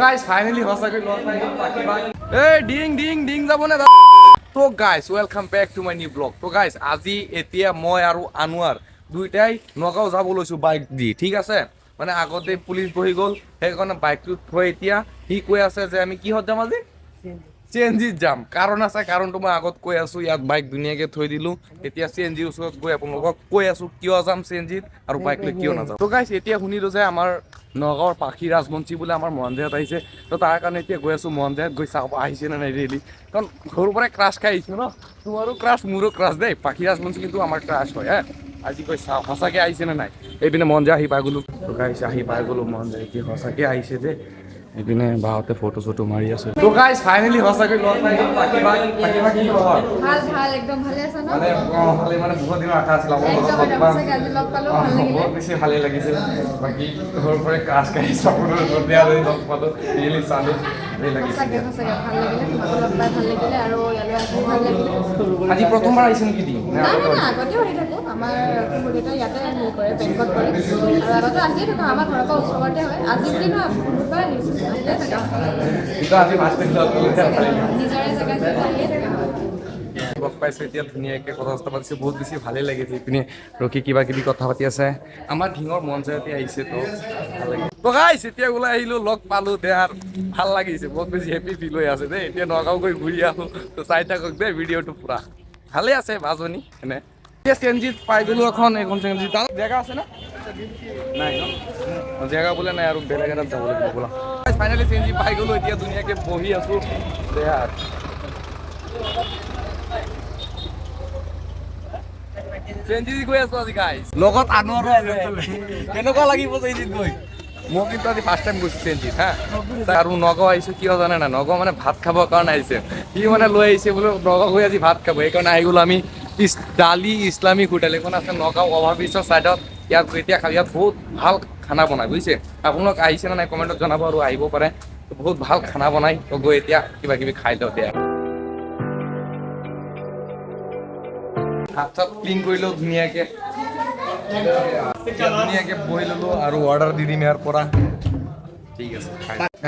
Guys, finally সঁচাকৈ লগ পাই গ'ল। বাকী বাক এই ডিং ডিং ডিং যাব নে? তো guys, welcome back to my new vlog. তো গাইস, আজি এতিয়া মই আৰু আনোৱাৰ দুইটাই নগাঁও যাব লৈছোঁ বাইক দি, ঠিক আছে। মানে আগতে পুলিচ বহি গ'ল, সেইকাৰণে বাইকটো থৈ এতিয়া সি কৈ আছে যে আমি কিহত যাম আজি? চিএনজিত যাম। কাৰণ আছে, কাৰণটো মই আগত কৈ আছোঁ। ইয়াত বাইক ধুনীয়াকৈ থৈ দিলোঁ। এতিয়া চিএনজিৰ ওচৰত গৈ আপোনালোকক কৈ আছোঁ কিয় যাম চিএনজিত আৰু বাইক লৈ কিয় নাযাওঁ। তো গাইছ, এতিয়া শুনিলোঁ যে আমাৰ নগাঁৱৰ পাখি ৰাজবংশী বোলে আমাৰ মন্দিৰত আহিছে। তো তাৰ কাৰণে এতিয়া গৈ আছোঁ মন্দিৰত, গৈ চাব আহিছে নে নাই ৰিয়েলি। কাৰণ সৰুৰ পৰাই ক্ৰাছ খাই আহিছোঁ ন, তোমাৰো ক্ৰাছ, মোৰো ক্ৰাছ দেই। পাখি ৰাজবংশী কিন্তু আমাৰ ক্ৰাছ হয়। হে, আজি গৈ চাওঁ সঁচাকৈ আহিছে নে নাই। এইপিনে মন্দিৰ আহি পাই গ'লোঁ। তো গাইছ, আহি পাই গ'লোঁ মন্দিৰ। এতিয়া সঁচাকৈ আহিছে দেই। এইপিনে বাহঁতে ফটো চটো মাৰি আছে। তো গাইছ, ফাইনেলি সঁচাকৈ লগ পাই গ'ল। বাকী বাক বাকী বাকী কি খবৰ? ভাল ভাল, একদম ভালে আছা ন? মানে ভালে, মানে বহুত দিনৰ আশা আছিল আপোনাৰ লগত একদম লগ একদম পাম। সঁচাকে আজি লগ পালো, ভাল লাগিলে। বহুত বেছি ভালেই লাগিছে। বাকী সৰুৰ পৰাই ক্ৰাছ খাই আহিছোঁ, আপোনাৰ ওচৰতে আৰু লগ পালোঁ, ৰিয়েলি চালোঁ, ভালেই লাগিছে। সঁচাকে সঁচাকে ভাল লাগিলে, তোমাকো লগ পাই ভাল লাগিলে আৰু ইয়ালৈ আহি ভাল লাগিলে। আজি প্ৰথমবাৰ আহিছে নেকি দিন? নাই নাই নাই, আগতেও আহি থাকোঁ। আমাৰ দেউতা ইয়াতে হেৰি কৰে, বেংকত কৰে আৰু আগতে আহিয়ে থাকোঁ। আমাৰ ঘৰৰ পৰা ওচৰতে হয়। আজি বুলি নহয়, বহুতবাৰ আহিছোঁ, আহিয়ে থাকোঁ। কিন্তু আজি ফাৰ্ষ্ট টাইম লগ পালোঁ, ভালেই লাগিছে। নিজৰে জেগা যিহেতু আহিয়ে থাকা হয়। লগ পাইছোঁ এতিয়া, ধুনীয়াকৈ কথা চথা পাতিছোঁ, বহুত বেছি ভালেই লাগিছে। ইপিনে ৰখি কিবা কিবি কথা পাতি আছে। আমাৰ ঢিঙৰ মঞ্চতে আহিছে, তো ভাল লাগিছে। তো গাইছ, এতিয়া ওলাই আহিলোঁ, লগ পালোঁ দে আৰু ভাল লাগিছে, বহুত বেছি হেপী ফিল হৈ আছে দেই। এতিয়া নগাঁও গৈ ঘূৰি আহোঁ। তো চাই থাকক দেই ভিডিঅ'টো পূৰা। ভালে আছে বাজনী এনে। এতিয়া চেঞ্জিত পাই গ'লোঁ এখন, এইখন চেঞ্জি। তাত জেগা আছে না নাই? ন জেগা বোলে নাই আৰু বেলেগ এটাত যাব লাগিব বোলা। ফাইনেলি চেঞ্জি পাই গ'লোঁ, এতিয়া ধুনীয়াকৈ বহি আছোঁ দে আৰু। চেঞ্জিত গৈ আছো আজি গাইছ, লগত আনোৱাৰো আছে। কেনেকুৱা লাগিব চেঞ্জিত গৈ? মই কিন্তু আজি ফাৰ্ষ্ট টাইম গৈছোঁ চেঞ্জিত। হা, আৰু নগাঁও আহিছোঁ কিয় জানে না? নগাঁও মানে ভাত খাবৰ কাৰণে আহিছে। সি মানে লৈ আহিছে বোলো নগাঁও গৈ আজি ভাত খাব, সেইকাৰণে আহি গ'লো আমি। দালি ইছলামিক হোটেল এইখন আছে নগাঁও অভাৰব্ৰিজৰ ছাইডত। ইয়াত গৈ এতিয়া খাব। ইয়াত বহুত ভাল খানা বনায়, বুজিছে। আপোনালোক আহিছে নে নাই কমেণ্টত জনাব আৰু আহিব পাৰে। বহুত ভাল খানা বনায়। তো গৈ এতিয়া কিবা কিবি খাই লওঁ দিয়া। হাত চাত ক্লিন কৰি লওঁ ধুনীয়াকে, ধুনীয়াকে বহি ললো আৰু অৰ্ডাৰ দি দিম ইয়াৰ পৰা। ঠিক আছে,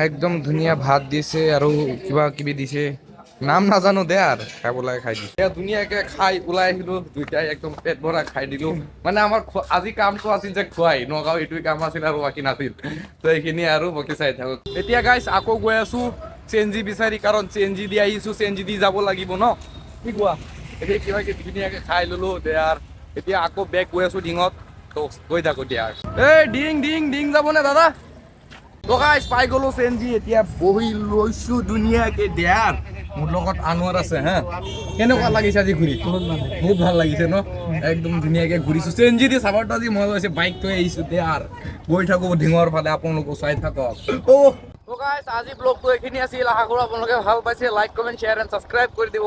একদম ধুনীয়া ভাত দিছে আৰু কিবা কিবি দিছে, নাম নাজানো দে আৰু খাব লাগে, খাই দিছো। এয়া ধুনীয়াকে খাই ওলাই আহিলো দুইটাই, একদম পেট ভৰা খাই দিলো। মানে আমাৰ আজি কামটো আছিল যে খোৱাই, নগাঁও এইটোৱে কাম আছিল আৰু বাকী নাছিল। তো এইখিনি আৰু বাকী চাই থাকক। এতিয়া গাইছ, আকৌ গৈ আছো চেঞ্জি বিচাৰি, কাৰণ চেঞ্জি দি আহিছো, চেঞ্জি দি যাব লাগিব ন, কি কোৱা? এতিয়া কিবা কিবি ধুনীয়াকে খাই ললো দে আৰু এতিয়া আকৌ বেগ গৈ আছো ডিঙত। তো গৈ থাকো দিয়া। এই ডিং ডিং ডিং যাব নে দাদা? তো গাইছ, পাই গ'লো চেঞ্জি, এতিয়া বহি লৈছো ধুনীয়াকে দিয়াৰ। মোৰ লগত আনোৱাৰ আছে। হা, কেনেকুৱা লাগিছে আজি ঘূৰি? বহুত ভাল লাগিছে ন? একদম ধুনীয়াকে ঘূৰিছো চেঞ্জি দি। চাবাৰটো আজি মজা হৈছে। বাইক থৈ আহিছো দিয়াৰ, গৈ থাকো ঢিঙৰ ফালে, আপোনালোকো চাই থাকক। অ' তো গাইছ, আজি ব্লগটো এইখিনি আছিল। আশা কৰোঁ আপোনালোকে ভাল পাইছে। Like, comment, share and subscribe কৰি দিব।